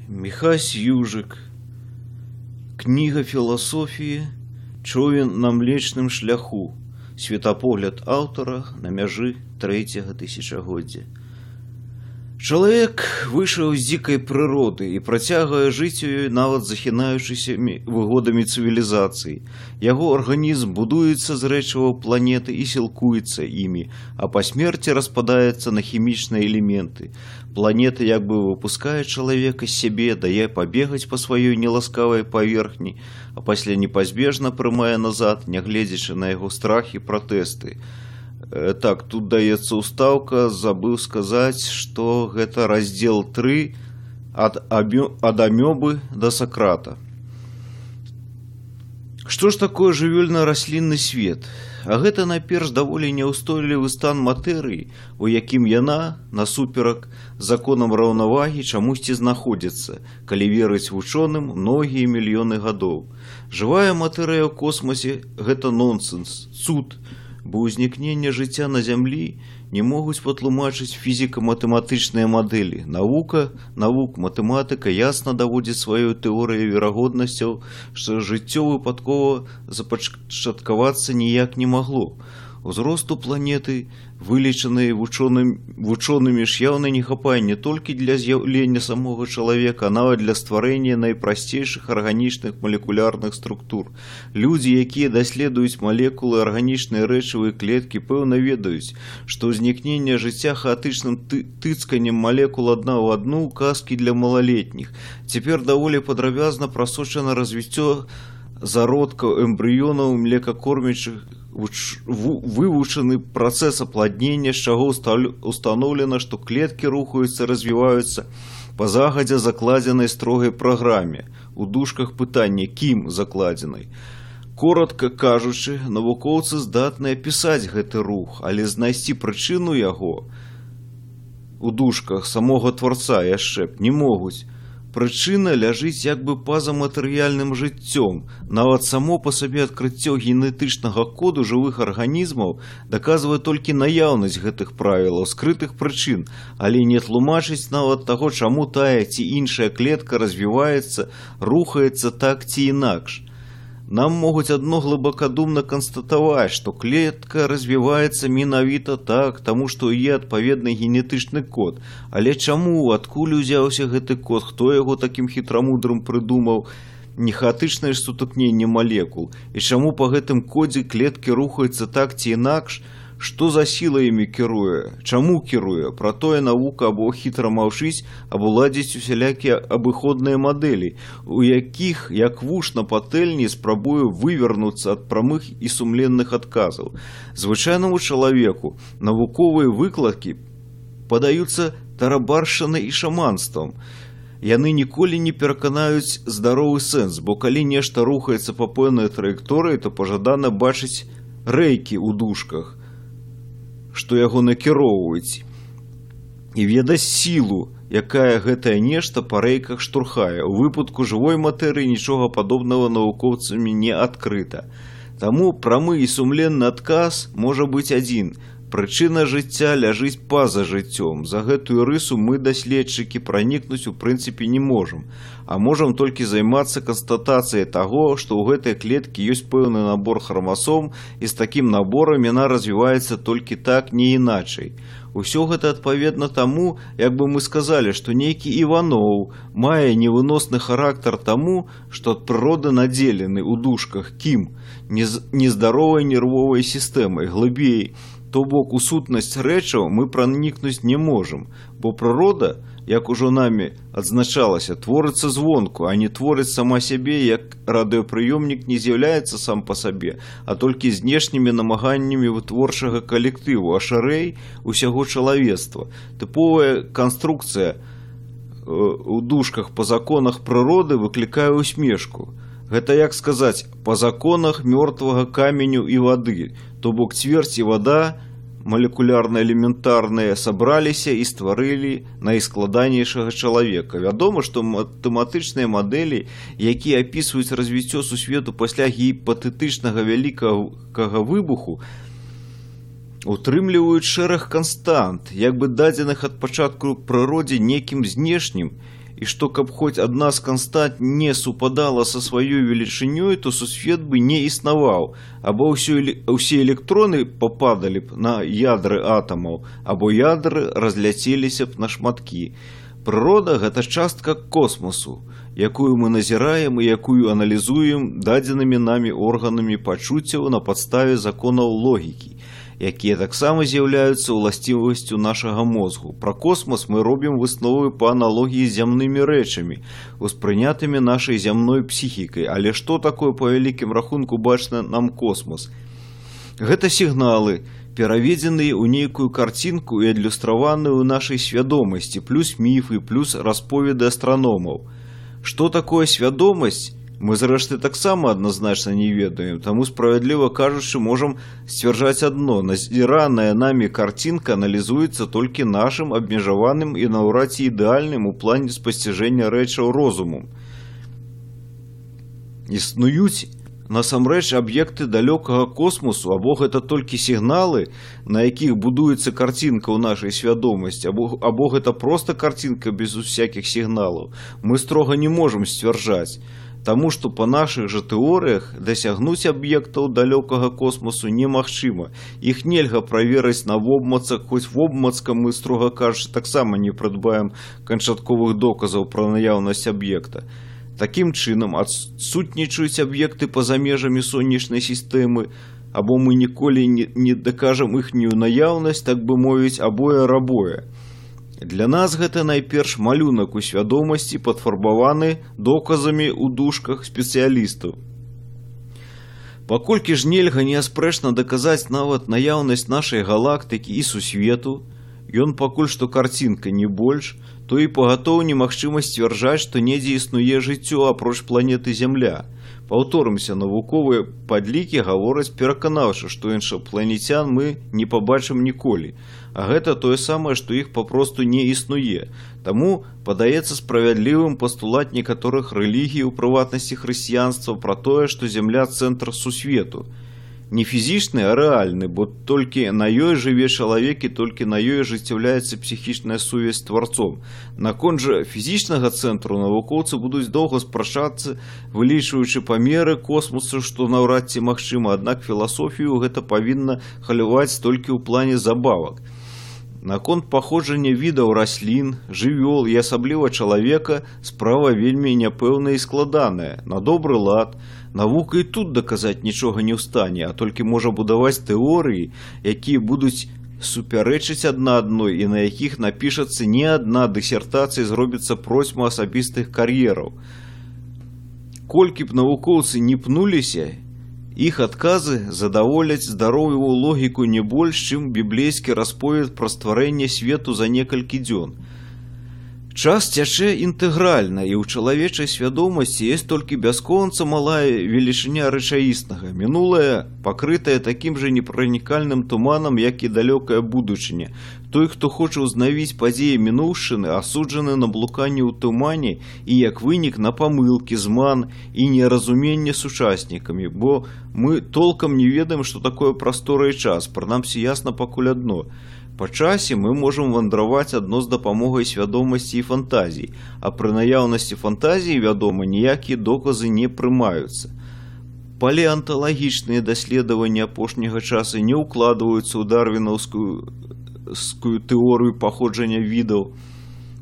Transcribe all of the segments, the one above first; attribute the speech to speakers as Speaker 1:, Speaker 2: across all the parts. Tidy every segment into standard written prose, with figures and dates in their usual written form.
Speaker 1: Міхась Южык. Кніга філасофіі «Човен на млечным шляху». Светапогляд аўтара на мяжы трэцяга тысячагоддзя. Чалавек выйшаў з дзікай прыроды і працягвае жыць у ёй, нават захінаючыся выгодамі цывілізацыі. Яго арганізм будуецца з рэчываў планеты і сілкуецца імі, а па смерці распадаецца на хімічныя элементы. Планета як бы выпускае чалавека з сябе, дае пабегаць па сваёй неласкавай паверхні, а пасля непазбежна прымае назад, нягледзячы на яго страх і пратэсты. Так, тут даецца ўстаўка, забыў сказаць, што гэта раздзел 3 ад амёбы да Сакрата. Што ж такое жывёльна-раслінны свет? А гэта найперш даволі няўстойлівы стан матэрыі, у якім яна, насуперак законам раўнавагі, чамусьці знаходзіцца, калі верыць вучоным, многія мільёны гадоў. Жывая матэрыя ў космасе гэта нонсенс, цуд, бо ўзнікненне жыцця на зямлі не могуць патлумачыць фізіка-матэматычныя мадэлі. Навука, навук, матэматыка ясна даводзіць сваю тэорыю верагоднасцяў, што жыццё выпадкова запачаткавацца ніяк не магло. Узросту планеты, вылічанай вучонымі ж, яўна не хапае не толькі для з'яўлення самога чалавека, а нават для стварэння найпрасцейшых арганічных малекулярных структур. Людзі, якія даследуюць малекулы, арганічныя рэчывы і клеткі, пэўна ведаюць, што ўзнікненне жыцця хаатычным тыцканнем малекул адна ў адну казкі для малалетніх. Цяпер даволі падрабязна прасочана развіццё зародкаў, эмбрыёнаў млекакормячых, вывучаны працэс апладнення, з чаго устаноўлена, што клеткі рухаюцца, развіваюцца па загадзя закладзенай строгай праграме. У дужках пытанне, кім закладзенай. Коратка кажучы, навукоўцы здатныя апісаць гэты рух, але знайсці прычыну яго, у дужках самога творца яшчэ б, не могуць. Прычына ляжыць як бы па-за матэрыяльным жыццём. Нават само па сабе адкрыццё генетычнага коду жывых арганізмаў даказвае толькі наяўнасць гэтых правілаў, скрытых прычын, але не тлумачыць нават таго, чаму тая ці іншая клетка развіваецца, рухаецца так ці інакш. Нам могуць адно глыбакадумна канстатаваць, што клетка развіваецца менавіта так, таму што яе адпаведны генетычны код. Але чаму, адкуль узяўся гэты код, хто яго такім хітрамудрым прыдумаў, не хаатычнае ж сутыкненне малекул, і чаму па гэтым кодзе клеткі рухаюцца так ці інакш, што за сіла імі кіруе, чаму кіруе, пра тое навука або хітра маўчыць, або ладзіць усялякія абыходныя мадэлі, у якіх, як вуш на патэльні, спрабуе вывернуцца ад прамых і сумленных адказаў. Звычайнаму чалавеку навуковыя выкладкі падаюцца тарабаршчынай і шаманствам. Яны ніколі не пераканаюць здаровы сэнс, бо калі нешта рухаецца па пэўнай траекторыі, то пажадана бачыць рэйкі ў дужках, што яго накіроўваюць, і ведаць сілу, якая гэтае нешта па рэйках штурхае. У выпадку жывой матэрыі нічога падобнага навукоўцамі не адкрыта. Таму прамы і сумленны адказ можа быць адзін. Прычына жыцця ляжыць па-за жыццём. За гэтую рысу мы, даследчыкі, пранікнуць у прынцыпе не можам, а можам толькі займацца канстатацыяй таго, што ў гэтай клеткі ёсць пэўны набор храмасом, і з такім наборам яна развіваецца толькі так, не іначай. Усё гэта адпаведна таму, як бы мы сказалі, што нейкі Іваноў мае невыносны характар таму, што ад прыроды надзелены, у дужках кім, нездаровай нервовай сістэмай, глыбей, то бок у сутнасць рэчаў мы пранікнуць не можам, бо прырода, як ужо намі адзначалася, творыцца звонку, а не творыць сама сябе, як радыёпрыёмнік не з'яўляецца сам па сабе, а толькі знешнімі намаганнямі вытворчага калектыву, а шырэй усяго чалавецтва. Тыповая канструкцыя у дужках па законах прыроды выклікае усмешку. Гэта як сказаць па законах мёртвага каменю і вады, то бок цверць і вада, малекулярна-элементарныя, сабраліся і стварылі найскладанейшага чалавека. Вядома, што матэматычныя мадэлі, якія апісваюць развіццё сусвету пасля гіпатэтычнага вялікага выбуху, утрымліваюць шэраг канстант, як бы дадзеных ад пачатку прыродзе некім знешнім І што каб хоць адна з канстант не супадала са сваёй велічынёй, то сусвет бы не існаваў, або ўсе электроны пападалі б на ядры атамаў, або ядры разляцеліся б на шматкі. Прырода гэта частка космасу, якую мы назіраем і якую аналізуем дадзенымі намі органамі пачуццяў на падставе законаў логікі, якія таксама з'яўляюцца ўласцівасцю нашага мозгу. Пра космас мы робім высновы па аналогіі з зямнымі рэчамі, успрынятымі нашай зямной псіхікай. Але што такое па вялікім рахунку бачны нам космас? Гэта сігналы, пераведзеныя ў нейкую карцінку і адлюстраваныя ў нашай свядомасці, плюс міфы, плюс расповеды астраномаў. Што такое свядомасць, мы зрэшты таксама адназначна не ведаем, таму справядліва кажучы, можам сцвярджаць адно: назіраная намі карцінка аналізуецца толькі нашым абмежаваным і наўрад ці ідэальным у плане спасціжэння рэчаў розумам. Існуюць насамрэч аб'екты далёкага космасу, або гэта толькі сігналы, на якіх будуецца карцінка ў нашай свядомасці, або гэта проста карцінка без усякіх сігналаў, мы строга не можам сцвярджаць. Таму што па нашых жа тэорыях дасягнуць аб'ектаў далёкага космасу немагчыма. Іх нельга праверыць на вобмацак, хоць вобмацкам мы, строга кажучы, таксама не прыдбаем канчатковых доказаў пра наяўнасць аб'екта. Такім чынам, адсутнічаюць аб'екты па-за межамі сонечнай сістэмы, або мы ніколі не дакажам іхнюю наяўнасць, так бы мовіць, абое-рабое. Для нас гэта найперш малюнак у свядомасці, падфарбаваны доказамі ў дужках спецыялістаў. Паколькі ж нельга неаспрэчна даказаць нават наяўнасць нашай галактыкі і сусвету, ён пакуль што карцінка, не больш, то і пагатоў немагчыма сцвярджаць, што недзе існуе жыццё апроч планеты Зямля. Паўторымся, навуковыя падлікі гавораць пераканаўча, што іншапланецян мы не пабачым ніколі. А гэта тое самае, што іх папросту не існуе. Таму падаецца справядлівым пастулат некаторых рэлігій, у прыватнасці хрысціянства, пра тое, што Зямля цэнтр сусвету. Не фізічны, а рэальны, бо толькі на ёй жыве чалавек і толькі на ёй ажыццяўляецца псіхічная сувязь з тварцом. Наконт жа фізічнага цэнтру навукоўцы будуць доўга спрачацца, вылічваючы памеры космасу, што наўрад ці магчыма, аднак філасофію гэта павінна халяваць толькі ў плане забавак. Наконт паходжання відаў раслін, жывёл і асабліва чалавека справа вельмі няпэўная і складаная. На добры лад, навука і тут даказаць нічога не ў стане, а толькі можа будаваць тэорыі, якія будуць супярэчыць адна адной і на якіх напішацца не адна дысертацыя, зробіцца процьма асабістых кар'ераў. Колькі б навукоўцы не пнуліся, іх адказы задаволяць здаровую логіку не больш, чым біблейскі расповед пра стварэнне свету за некалькі дзён. Час цячэ інтэгральна, і ў чалавечай свядомасці ёсць толькі бясконца малая велічыня рэчаіснага. Мінулае пакрытае такім жа непранікальным туманам, як і далёкая будучыня. Той, хто хоча ўзнавіць падзеі мінуўшчыны, асуджаны на блуканне ў тумане і, як вынік, на памылкі, зман і неразуменне сучаснікамі, бо мы толкам не ведаем, што такое прастора і час, прынамсі ясна пакуль адно. Па часе мы можам вандраваць адно з дапамогай свядомасці і фантазій, а пры наяўнасці фантазіі, вядома, ніякія доказы не прымаюцца. Палеанталагічныя даследаванні апошняга часу не ўкладваюцца ў дарвінаўскую тэорыю паходжання відаў.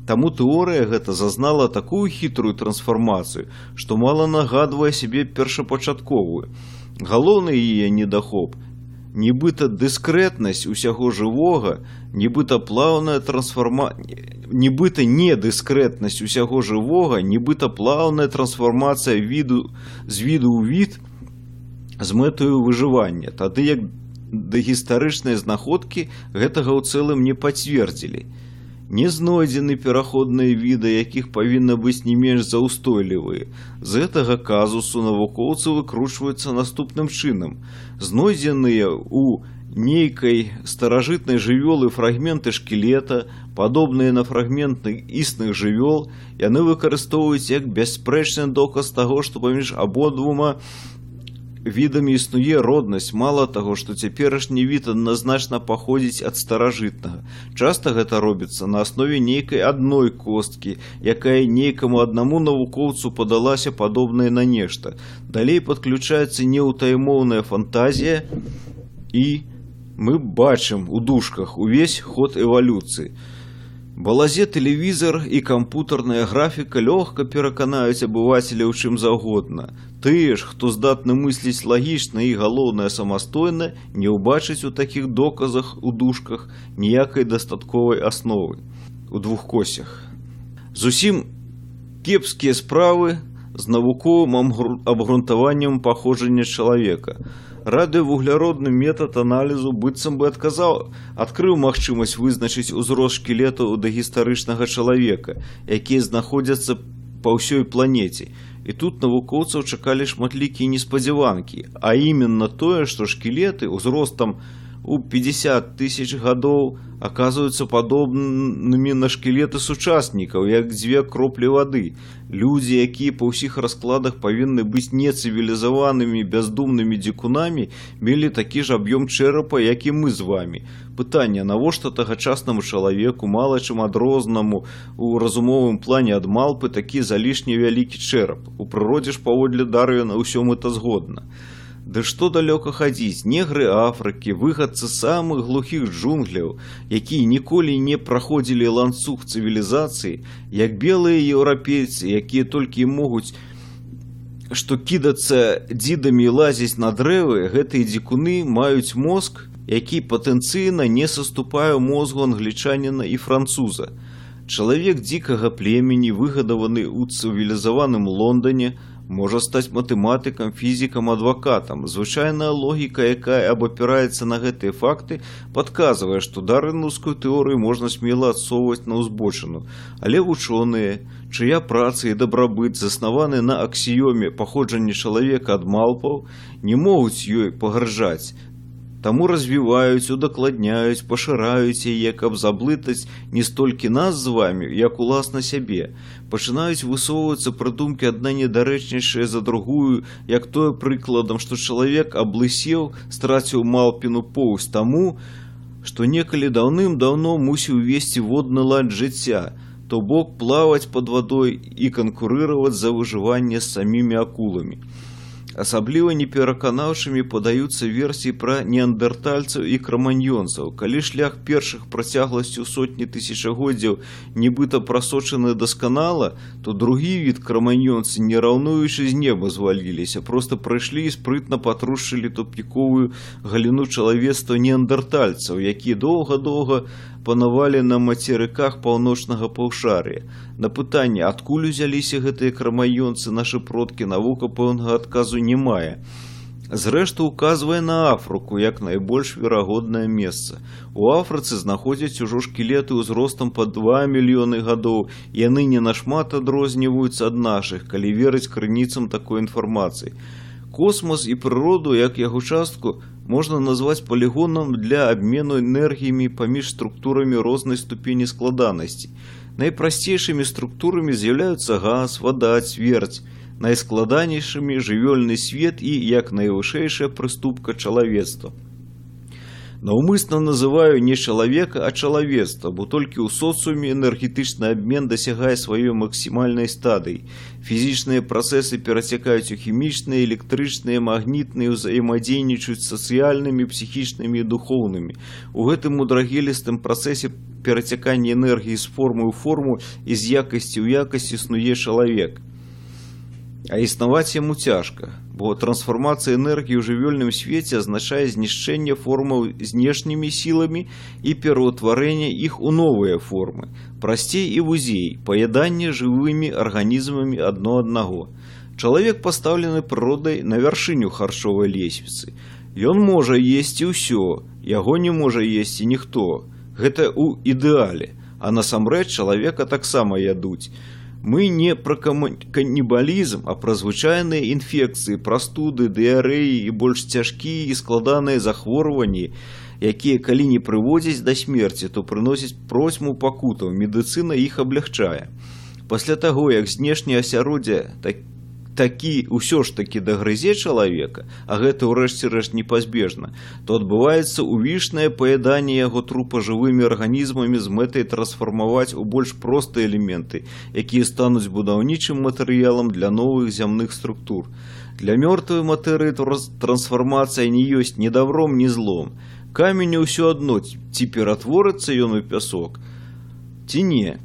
Speaker 1: Таму тэорыя гэта зазнала такую хітрую трансфармацыю, што мала нагадвае сябе першапачатковую. Галоўны яе недахоп нібыта дыскрэтнасць усяго жывога, нібыта плаўная трансфарма... нібыта не дыскрэтнасць усяго жывога, нібыта плаўная трансфармацыя віду з віду ў від з мэтаю выжывання, тады як дагістарычныя знаходкі гэтага ў цэлым не пацвердзілі. Не знойдзены пераходныя віды, якіх павінна быць не менш за ўстойлівыя. З гэтага казусу навукоўцы выкручваюцца наступным чынам. Знойдзеныя ў нейкай старажытнай жывёлы фрагменты шкілета, падобныя на фрагменты існых жывёл, яны выкарыстоўваюць як бясспрэчны доказ таго, што паміж абодвума відамі існуе роднасць, мала таго, што цяперашні від адназначна паходзіць ад старажытнага. Часта гэта робіцца на аснове нейкай адной косткі, якая нейкаму аднаму навукоўцу падалася падобнай на нешта. Далей падключаецца неўтаймоўная фантазія, і мы бачым у дужках увесь ход эвалюцыі. Балазе тэлевізар і кампутарная графіка лёгка пераканаюць абывацеля ў чым заўгодна. Тыя ж, хто здатны мысліць лагічна і, галоўнае, самастойна, не ўбачыць у такіх доказах у дужках ніякай дастатковай асновы у двухкосях. Зусім кепскія справы з навуковым абгрунтаваннем паходжання чалавека. Радыёвугляродны метад аналізу быццам бы адкрыў магчымасць вызначыць узрост шкілетаў дагістарычнага чалавека, якія знаходзяцца па ўсёй планеце. І тут навукоўцаў чакалі шматлікія неспадзяванкі, а именно тое, што шкілеты ўзростам у 50 тысяч гадоў аказваюцца падобнымі на шкілеты сучаснікаў, як дзве кроплі вады. Людзі, якія па ўсіх раскладах павінны быць нецывілізаванымі бяздумнымі дзікунамі, мелі такі ж аб'ём чэрапа, як і мы з вамі. Пытанне, навошта тагачаснаму чалавеку, мала чым адрознаму у разумовым плане ад малпы, такі залішне вялікі чэрап? У прыродзе ж, паводле Дарвіна, ўсё мэтазгодна. Ды што далёка хадзіць, негры Афрыкі, выхадцы самых глухіх джунгляў, якія ніколі не праходзілі ланцуг цывілізацыі, як белыя еўрапейцы, якія толькі і могуць што кідацца дзідамі і лазіць на дрэвы, гэтыя дзікуны маюць мозг, які патэнцыйна не саступае мозгу англічаніна і француза. Чалавек дзікага племені, выгадаваны ў цывілізаваным Лондане, можа стаць матэматыкам, фізікам, адвакатам. Звычайная логіка, якая абапіраецца на гэтыя факты, падказвае, што дарвінаўскую тэорыю можна смела адсоўваць на ўзбочыну. Але вучоныя, чыя праца і дабрабыт заснаваны на аксіёме паходжання чалавека ад малпаў, не могуць ёй пагарджаць. Таму развіваюць, удакладняюць, пашыраюць яе, каб заблытаць не столькі нас з вамі, як уласна сябе. Пачынаюць высоўвацца прыдумкі, адна недарэчнейшая за другую, як тое прыкладам, што чалавек аблысеў, страціў малпіну поўсць таму, што некалі даўным-даўно мусіў весці водны лад жыцця, то бок плаваць пад вадой і канкурыраваць за выжыванне з самімі акуламі. Асабліва непераканаўчымі падаюцца версіі пра неандэртальцаў і краманьёнцаў. Калі шлях першых працягласцю сотні тысячагоддзяў нібыта прасочаны дасканала, то другі від, краманьёнцы, не раўнуючы з неба зваліліся, проста прыйшлі і спрытна патрушылі тупіковую галіну чалавецтва неандэртальцаў, якія доўга-доўга панавалі на мацерыках паўночнага паўшар'я. На пытанне, адкуль узяліся гэтыя крамаёнцы, нашы продкі, навука пэўнага адказу не мае. Зрэшты, указвае на Афрыку як найбольш верагоднае месца. У Афрыцы знаходзяць ужо шкілеты ўзростам па 2 мільёны гадоў, яны не нашмат адрозніваюцца ад нашых, калі верыць крыніцам такой інфармацыі. Космас і прыроду як яго частку можна назваць палігонам для абмену энергіямі паміж структурамі рознай ступені складанасці. Найпрасцейшымі структурамі з'яўляюцца газ, вада, цвердзь, найскладанейшымі жывёльны свет і, як найвышэйшая прыступка, чалавецтва. Наўмысна называю не чалавека, а чалавецтва, бо толькі ў соцыуме энергетычны абмен дасягае сваёй максімальнай стадыі. Фізічныя працэсы перацякаюць у хімічныя, электрычныя, магнітныя, ўзаемадзейнічаюць з сацыяльнымі, псіхічнымі і духоўнымі. У гэтым мудрагелістым працэсе перацякання энергіі з формы ў форму і з якасці ў якасць існуе чалавек. А існаваць яму цяжка, бо трансфармацыя энергіі ў жывёльным свеце азначае знішчэнне формаў знешнімі сіламі і пераўтварэнне іх у новыя формы, прасцей і вузей, паяданне жывымі арганізмамі адно аднаго. Чалавек пастаўлены прыродай на вяршыню харчовай лесвіцы. Ён можа есці ўсё, яго не можа есці ніхто. Гэта ў ідэале, а насамрэч чалавека таксама ядуць. Мы не пра канібалізм, а пра звычайныя інфекцыі, прастуды, дыярэі і больш цяжкія і складаныя захворванні, якія калі не прыводзяць да смерці, то прыносяць процьму пакутаў, медыцына іх аблягчае. Пасля таго, як знешняе асяроддзе такі ўсё ж такі дагрызе чалавека, а гэта ўрэшце рэшт непазбежна, то адбываецца ўвішнае паяданне яго трупа жывымі арганізмамі з мэтай трансфармаваць у больш простыя элементы, якія стануць будаўнічым матэрыялам для новых зямных структур. Для мёртвай матэрыі трансфармацыя не ёсць ні дабром, ні злом. Каменю ўсё адно, ці ператворыцца ён у пясок, ці не.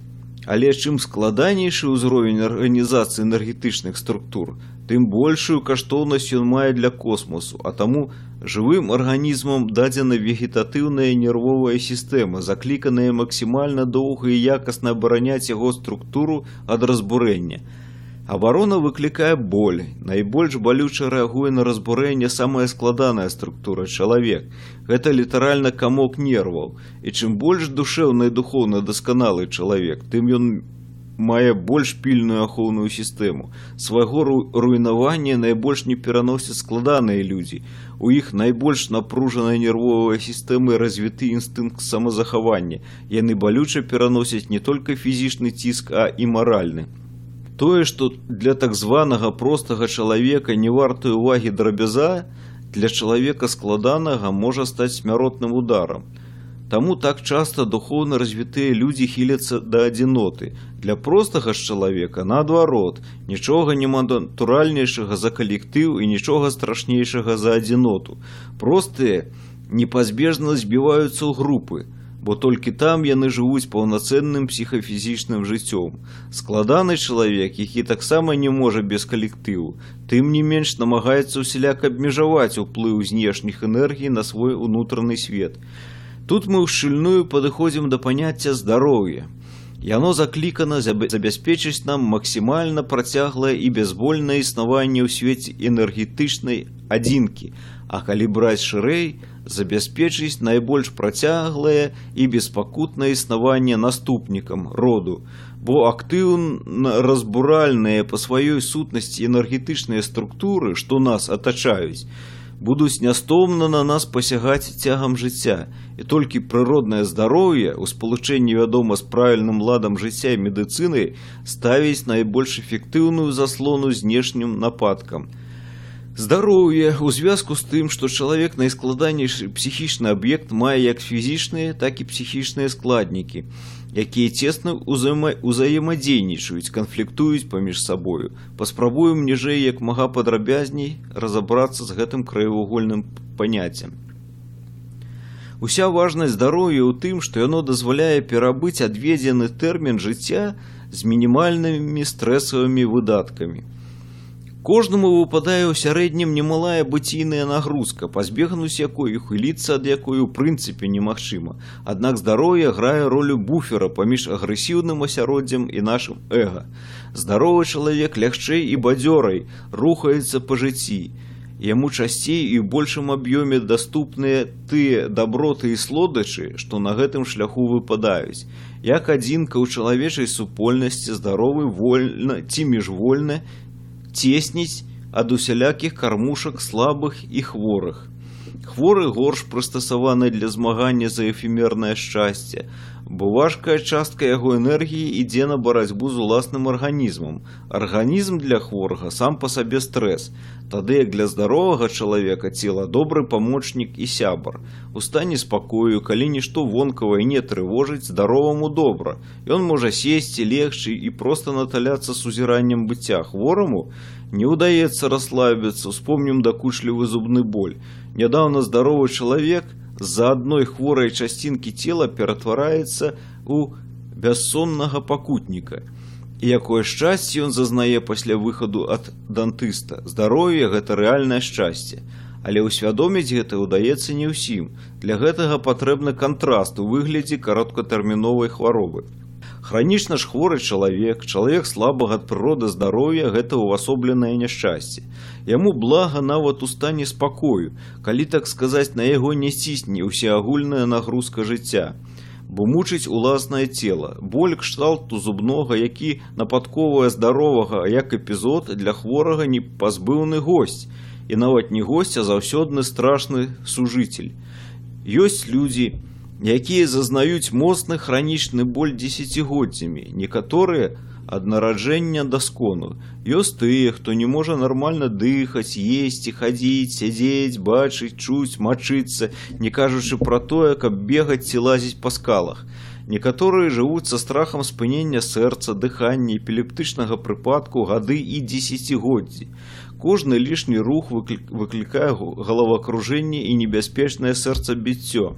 Speaker 1: Але чым складанейшы ўзровень арганізацыі энергетычных структур, тым большую каштоўнасць ён мае для космосу, а таму жывым арганізмам дадзена вегетатыўная нервовая сістэма, закліканая максімальна доўга і якасна абараняць яго структуру ад разбурэння. Абарона выклікае боль. Найбольш балюча рэагуе на разбурэнне самая складаная структура — чалавек. Гэта літаральна камок нерваў. І чым больш душэўна і духоўна дасканалы чалавек, тым ён мае больш пільную ахоўную сістэму. Свайго руйнавання найбольш не пераносяць складаныя людзі. У іх найбольш напружаная нервовая сістэма і развіты інстынкт самазахавання. Яны балюча пераносяць не толькі фізічны ціск, а і маральны. Тое, што для так званага простага чалавека не вартая ўвагі драбяза, для чалавека складанага можа стаць смяротным ударам. Таму так часта духоўна развітыя людзі хіляцца да адзіноты. Для простага ж чалавека, наадварот, нічога няма натуральнейшага за калектыў і нічога страшнейшага за адзіноту. Простыя непазбежна збіваюцца ў групы, бо толькі там яны жывуць паўнацэнным псіхафізічным жыццём. Складаны чалавек, які таксама не можа без калектыву, тым не менш намагаецца ўсяляк абмежаваць уплыў знешніх энергій на свой унутраны свет. Тут мы ўшчыльную падыходзім да паняцця здароўя. Яно заклікана забяспечыць нам максімальна працяглае і бязбольнае існаванне ў свеце энергетычнай адзінкі, а калі браць шырэй, забяспечыць найбольш працяглае і беспакутнае існаванне наступнікам роду, бо актыўна разбуральныя па сваёй сутнасці энергетычныя структуры, што нас атачаюць, будуць нястомна на нас пасягаць цягам жыцця, і толькі прыроднае здароўе ў спалучэнні, вядома, з правільным ладам жыцця і медыцынай ставіць найбольш эфектыўную заслону знешнім нападкам. Здароўе ў звязку з тым, што чалавек найскладанейшы псіхічны аб'ект, мае як фізічныя, так і псіхічныя складнікі, якія цесна ўзаемадзейнічаюць, канфліктуюць паміж сабою. Паспрабуем ніжэй як мага падрабязней разабрацца з гэтым краевугольным паняццем. Уся важнасць здароўя ў тым, што яно дазваляе перабыць адведзены тэрмін жыцця з мінімальнымі стрэсавымі выдаткамі. Кожнаму выпадае ў сярэднім немалая быційная нагрузка, пазбегнуць якой і ухіліцца ад якой у прынцыпе немагчыма. Аднак здароўе грае ролю буфера паміж агрэсіўным асяроддзем і нашым эга. Здаровы чалавек лягчэй і бадзёрай рухаецца па жыцці. Яму часцей і ў большым аб'ёме даступныя тыя даброты і слодачы, што на гэтым шляху выпадаюць. Як адзінка ў чалавечай супольнасці здаровы вольна ці міжвольна цесніць ад усялякіх кармушак слабых і хворых. Хворы горш прыстасаваны для змагання за эфемернае шчасце, бо важкая частка яго энергіі ідзе на барацьбу з уласным арганізмам. Арганізм для хворага сам па сабе стрэс, тады як для здаровага чалавека цела добры памочнік і сябар. У стане спакою, калі нішто вонкавае не трывожыць, здароваму добра. Ён можа сесці, легчы і проста наталяцца сузіраннем быцця. Хвораму не ўдаецца расслабіцца, успомнім дакучлівы зубны боль. Нядаўна здаровы чалавек з-за адной хворай часцінкі цела ператвараецца ў бяссоннага пакутніка. І якое шчасце ён зазнае пасля выхаду ад дантыста. Здароўе — гэта рэальнае шчасце. Але ўсвядоміць гэта ўдаецца не ўсім. Для гэтага патрэбны кантраст у выглядзе кароткатэрміновай хваробы. Хранічна ж хворы чалавек, чалавек слабага ад прыроды здароўя — гэта ўвасобленае няшчасце. Яму блага нават у стане спакою, калі, так сказаць, на яго не цісне ўсеагульная нагрузка жыцця, бо мучыць уласнае цела. Боль кшталту зубнога, які нападковае здаровага як эпізод, для хворага непазбыўны госць, і нават не госць, а заўсёдны страшны сужыцель. Ёсць людзі, якія зазнаюць моцны хранічны боль дзесяцігоддзямі, некаторыя ад нараджэння да скону. Ёсць тыя, хто не можа нармальна дыхаць, есці, хадзіць, сядзець, бачыць, чуць, мачыцца, не кажучы пра тое, каб бегаць ці лазіць па скалах. Некаторыя жывуць са страхам спынення сэрца, дыхання, эпілептычнага прыпадку гады і дзесяцігоддзі. Кожны лішні рух выклікае галавакружэнне і небяспечнае сэрцабіццё.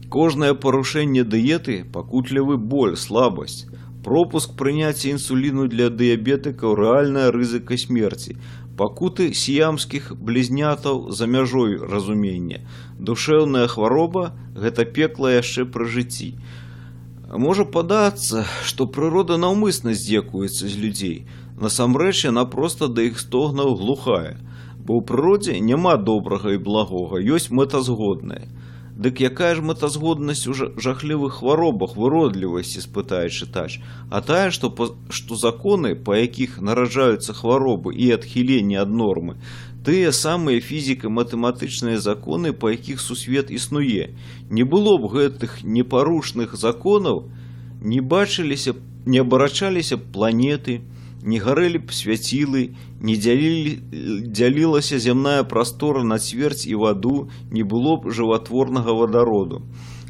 Speaker 1: Кожнае парушэнне дыеты — пакутлівы боль, слабасць. Пропуск прыняцця інсуліну для дыябетыкаў — рэальная рызыка смерці. Пакуты сіямскіх блізнятаў за мяжой разумення. Душэўная хвароба — гэта пекла яшчэ пры жыцці. Можа падацца, што прырода наўмысна здзекуецца з людзей. Насамрэч яна проста да іх стогнаў глухая. Бо ў прыродзе няма добрага і благога, ёсць мэтазгоднае. Дык якая ж мэтазгоднасць у жахлівых хваробах, выродлівасці, спытае чытач? А тая, што законы, па якіх нараджаюцца хваробы і адхіленні ад нормы, тыя самыя фізіка-матэматычныя законы, па якіх сусвет існуе. Не было б гэтых непарушных законаў, не бачыліся, не абарачаліся б планеты, не гарэлі б свяцілы, не дзялілася зямная прастора на цверць і ваду, не было б жыватворнага вадароду.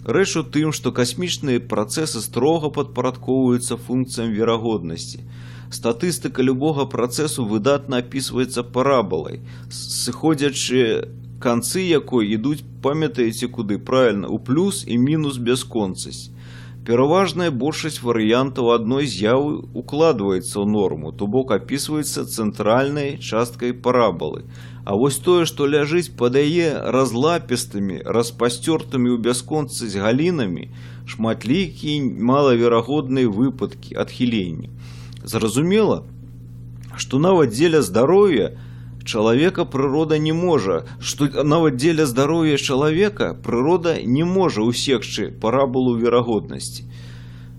Speaker 1: Рэч у тым, што касмічныя працэсы строга падпарадкоўваюцца функцыям верагоднасці. Статыстыка любога працэсу выдатна апісваецца парабалай, сыходзячы канцы якой ідуць, памятаеце куды, правільна, у плюс і мінус бясконцасць. Пераважная большасць варыянтаў адной з'явы укладваецца ў норму, то бок апісваецца цэнтральнай часткай парабалы. А вось тое, што ляжыць пад яе разлапістымі, распасцёртымі ў бясконцасць галінамі, шматлікія малаверагодныя выпадкі адхілення. Зразумела, што нават дзеля здароўя чалавека прырода не можа, што нават дзеля здароўя чалавека прырода не можа ўсекчы парабалу верагоднасці.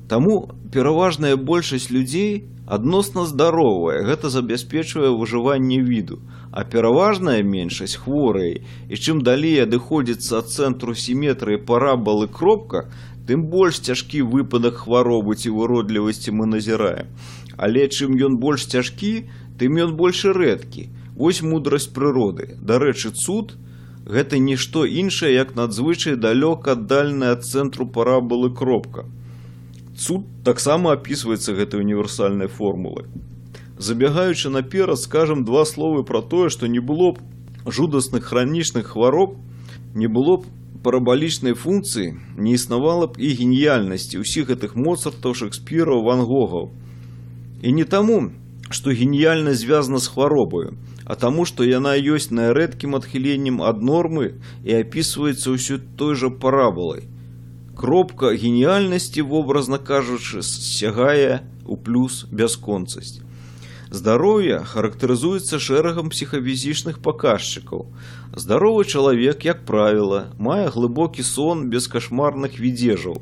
Speaker 1: Таму пераважная большасць людзей адносна здаровая, гэта забяспечвае выжыванне віду, а пераважная меншасць хворыя, і чым далей адыходзіцца ад цэнтру сіметрыі парабалы кропка, тым больш цяжкі выпадак хваробы ці выродлівасці мы назіраем. Але чым ён больш цяжкі, тым ён больш і рэдкі. Вось мудрасць прыроды. Дарэчы, цуд — гэта нішто іншае, як надзвычай далёка аддаленая ад цэнтру парабалы кропка. Цуд таксама апісваецца гэтай універсальнай формулай. Забегаючы наперад, скажам два словы пра тое, што не было б жудасных хранічных хвароб, не было б парабалічнай функцыі, не існавала б і геніяльнасці ўсіх гэтых Моцартаў, Шекспіраў, Ван Гогаў. І не таму, што геніяльнасць звязана з хваробаю, а таму, што яна ёсць найрэдкім адхіленнем ад нормы і апісваецца ўсё той жа парабалай. Кропка геніяльнасці, вобразна кажучы, сягае ў плюс бясконцасць. Здароўе характарызуецца шэрагам псіхафізічных паказчыкаў. Здаровы чалавек, як правіла, мае глыбокі сон без кашмарных відзежаў.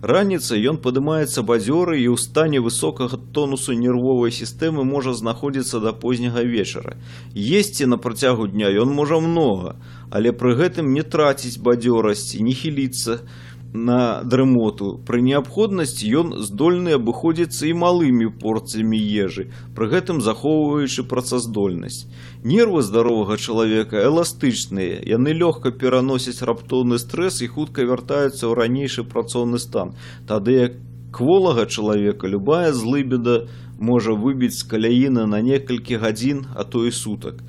Speaker 1: Раніцай ён падымаецца бадзёры і ў стане высокага тонусу нервовай сістэмы можа знаходзіцца да позняга вечара. Есці на працягу дня ён можа многа, але пры гэтым не траціць бадзёрасці, не хіліцца на дрымоту. Пры неабходнасці ён здольны абыходзіцца і малымі порцыямі ежы, пры гэтым захоўваючы працаздольнасць. Нервы здаровага чалавека эластычныя, яны лёгка пераносяць раптоўны стрэс і хутка вяртаюцца ў ранейшы працоўны стан. Тады як кволага чалавека любая злыбеда можа выбіць з каляіны на некалькі гадзін, а то і сутак.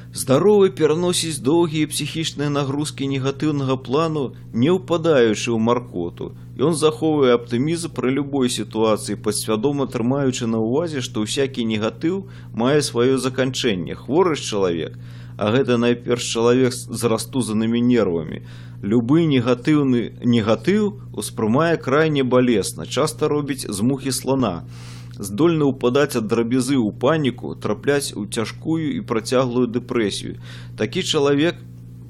Speaker 1: Здаровы пераносіць доўгія псіхічныя нагрузкі негатыўнага плану, не ўпадаючы ў маркоту. Ён захоўвае аптымізм пры любой сітуацыі, падсвядома трымаючы на ўвазе, што ўсякі негатыў мае сваё заканчэнне. Хворы ж чалавек, а гэта найперш чалавек з растузанымі нервамі, любы негатыўны негатыў успрымае крайне балесна, часта робіць з мухі слана, здольны ўпадаць ад драбязы ў паніку, трапляць у цяжкую і працяглую дэпрэсію. Такі чалавек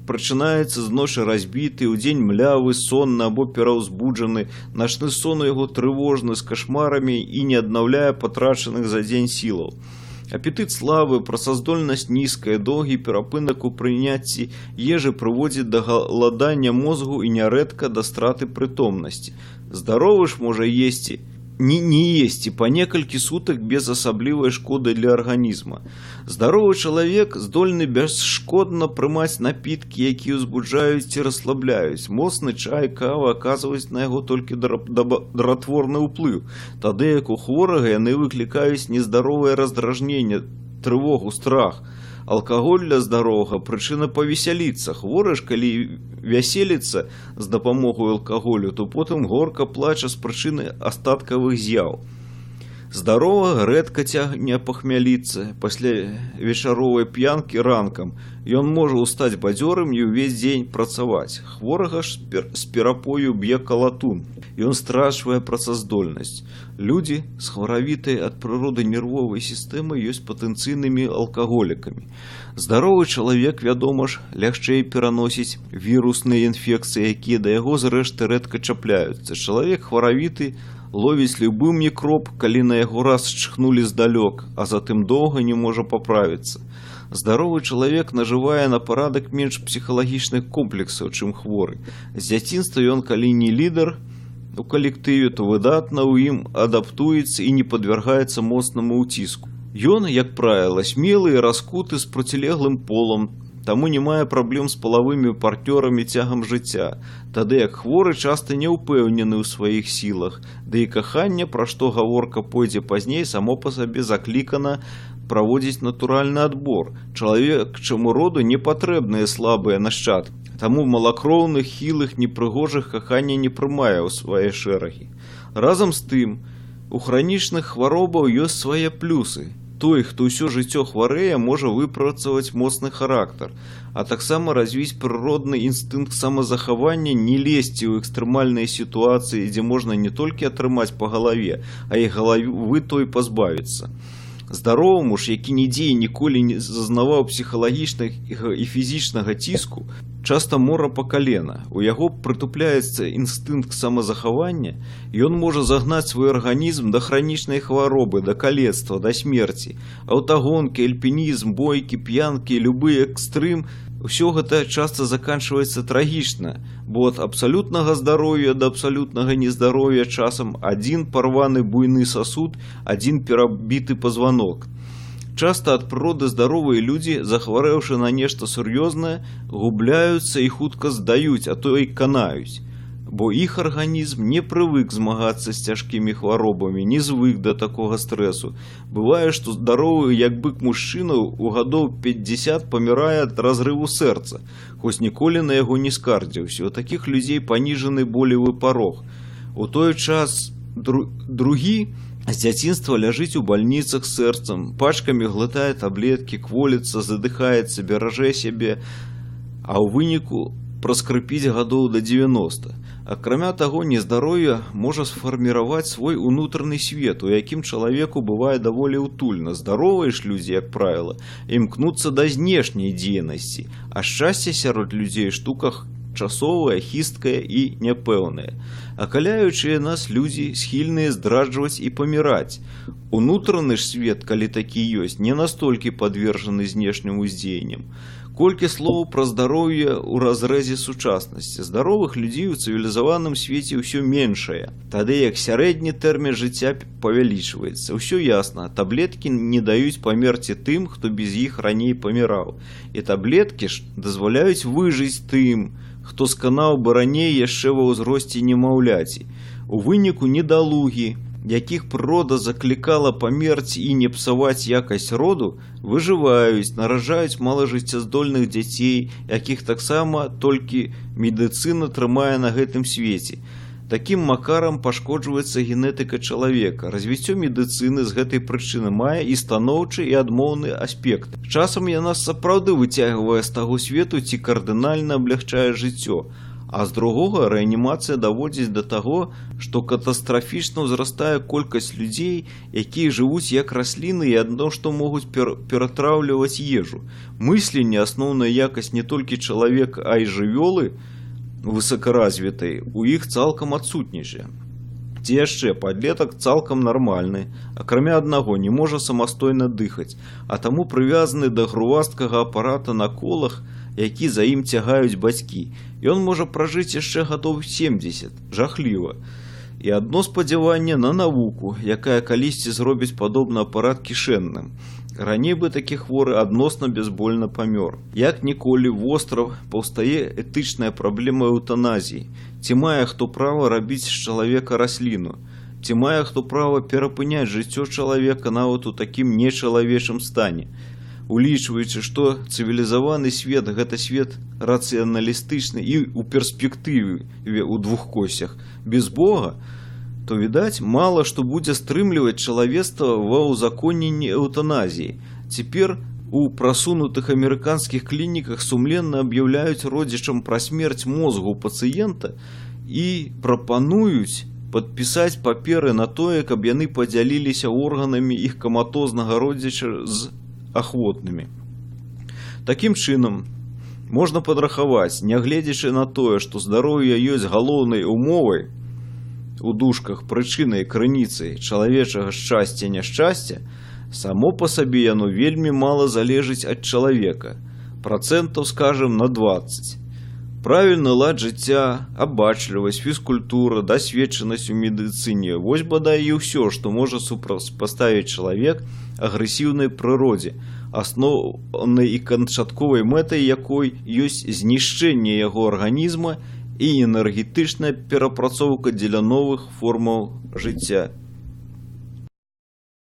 Speaker 1: прачынаецца з ночы разбіты, удзень млявы, сонны або пераўзбуджаны, начны сон у яго трывожны, з кашмарамі і не аднаўляе патрачаных за дзень сілаў. Апетыт слабы, працаздольнасць нізкая, доўгі перапынак у прыняцці ежы прыводзіць да галадання мозгу і нярэдка да страты прытомнасці. Здаровы ж можа есці не есці па некалькі сутак без асаблівай шкоды для арганізма. Здаровы чалавек здольны бясшкодна прымаць напіткі, якія ўзбуджаюць ці расслабляюць. Моцны чай, кава аказваюць на яго толькі дратворны ўплыў, тады як у хворага яны выклікаюць нездаровае раздражненне, трывогу, страх. Алкаголь для здаровага прычына павесяліцца. Хворы ж, калі вяселіцца з дапамогай алкаголю, то потым горка плача з прычыны астаткавых з'яў. Здаровага рэдка цягне пахмяліцца пасля вечаровай п'янкі ранкам. Ён можа ўстаць бадзёрым і ўвесь дзень працаваць. Хворага ж з перапою б'е калатун. Ён страчвае працаздольнасць. Людзі з хваравітай ад прыроды нервовай сістэмы ёсць патэнцыйнымі алкаголікамі. Здаровы чалавек, вядома ж, лягчэй пераносіць вірусныя інфекцыі, якія да яго зрэшты рэдка чапляюцца. Чалавек хваравіты ловіць любы мікроб, калі на яго раз чхнулі здалёк, а затым доўга не можа паправіцца. Здаровы чалавек нажывае на парадак менш псіхалагічных комплексаў, чым хворы. З дзяцінства ён, калі не лідар у калектыве, то выдатна ў ім адаптуецца і не падвяргаецца моцнаму ўціску. Ён, як правіла, смелы і раскуты з процілеглым полам, таму не мае праблем з палавымі партнёрамі цягам жыцця, тады як хворы часта не ўпэўнены ў сваіх сілах, ды і каханне, пра што гаворка пойдзе пазней, само па сабе заклікана праводзіць натуральны адбор. Чалавечаму роду не патрэбныя слабыя нашчадкі, таму малакроўных, хілых, непрыгожых каханне не прымае ў свае шэрагі. Разам з тым, у хранічных хваробаў ёсць свае плюсы. Той, хто ўсё жыццё хварэе, можа выпрацаваць моцны характар, а таксама развіць прыродны інстынкт самазахавання, не лезці ў экстрэмальныя сітуацыі, дзе можна не толькі атрымаць па галаве, а і галавы той пазбавіцца. Здароваму ж, які нідзе і ніколі не зазнаваў псіхалагічнага і фізічнага ціску, часта мора па калена. У яго прытупляецца інстынкт самазахавання, і ён можа загнаць свой арганізм да хранічнай хваробы, да калецтва, да смерці. Аўтагонкі, альпінізм, бойкі, п'янкі, любы экстрым – усё гэта часта заканчваецца трагічна, бо ад абсалютнага здароўя да абсалютнага нездароўя часам адзін парваны буйны сасуд, адзін перабіты пазванок. Часта ад прыроды здаровыя людзі, захварэўшы на нешта сур'ёзнае, губляюцца і хутка здаюць, а то і канаюць, бо іх арганізм не прывык змагацца з цяжкімі хваробамі, не звык да такога стрэсу. Бывае, што здаровы як бык мужчына ў гадоў 50 памірае ад разрыву сэрца, хоць ніколі на яго не скардзіўся. У такіх людзей паніжаны болевы парог. У той час другі з дзяцінства ляжыць у бальніцах з сэрцам, пачкамі глытае таблеткі, кволіцца, задыхаецца, беражэ сябе, а ў выніку праскрыпіць гадоў да 90. Акрамя таго, нездароўе можа сфарміраваць свой унутраны свет, у якім чалавеку бывае даволі ўтульна. Здаровыя ж людзі, як правіла, імкнуцца да знешняй дзейнасці, а шчасце сярод людзей штука часовая, хісткая і няпэўная. Акаляючыя нас людзі схільныя здраджваць і паміраць. Унутраны ж свет, калі такі ёсць, не настолькі падвержаны знешнім уздзеянням. Колькі слоў пра здароўе ў разрэзе сучаснасці. Здаровых людзей у цывілізаваным свеце ўсё меншае, тады як сярэдні тэрмін жыцця павялічваецца. Ўсё ясна, таблеткі не даюць памерці тым, хто без іх раней паміраў. І таблеткі ж дазваляюць выжыць тым, хто сканаў бы раней яшчэ ва ўзросце немаўляці. У выніку недалугі, якіх прырода заклікала памерці і не псаваць якасць роду, выжываюць, наражаюць малажыццяздольных дзяцей, якіх таксама толькі медыцына трымае на гэтым свеце. Такім макарам пашкоджваецца генетыка чалавека. Развіццё медыцыны з гэтай прычыны мае і станоўчы, і адмоўны аспект. Часам яна сапраўды выцягвае з таго свету ці кардынальна аблягчае жыццё. А з другога, рэанімацыя даводзіць да таго, што катастрафічна ўзрастае колькасць людзей, якія жывуць як расліны і адно што могуць ператраўліваць ежу. Мысленне, асноўная якасць не толькі чалавека, а і жывёлы высокаразвітай, у іх цалкам адсутнічае. Ці яшчэ падлетак цалкам нармальны, акрамя аднаго, не можа самастойна дыхаць, а таму прывязаны да грувасткага апарата на колах, які за ім цягаюць бацькі. Ён можа пражыць яшчэ гадоў 70, жахліва. І адно спадзяванне на навуку, якая калісьці зробіць падобны апарат кішэнным. Раней бы такі хворы адносна бязбольна памёр. Як ніколі востра паўстае этычная праблема эўтаназіі. Ці мае хто права рабіць з чалавека расліну? Ці мае хто права перапыняць жыццё чалавека нават у такім нечалавечым стане? Улічваючы, што цывілізаваны свет — гэта свет рацыяналістычны і ў перспектыве у двухкосях без Бога, то, відаць, мала што будзе стрымліваць чалавецтва ва ўзаконенні эўтаназіі. Цяпер у прасунутых амерыканскіх клініках сумленна аб'яўляюць родзічам пра смерць мозгу пацыента і прапануюць падпісаць паперы на тое, каб яны падзяліліся органамі іх каматознага родзіча з ахвотнымі. Такім чынам, можна падрахаваць, нягледзячы на тое, што здароўе ёсць галоўнай умовай, у дужках прычынай, крыніцай чалавечага шчасця, няшчасця, само па сабе яно вельмі мала залежыць ад чалавека, працэнтаў, скажем, на 20. Правільны лад жыцця, абачлівасць, фізкультура, дасведчанасць у медыцыне — вось бадай і ўсё, што можа супрацьпаставіць чалавек агрэсіўнай прыродзе, асноўнай і канчатковай мэтай якой ёсць знішчэнне яго арганізма і энергетычная перапрацоўка дзеля новых формаў жыцця.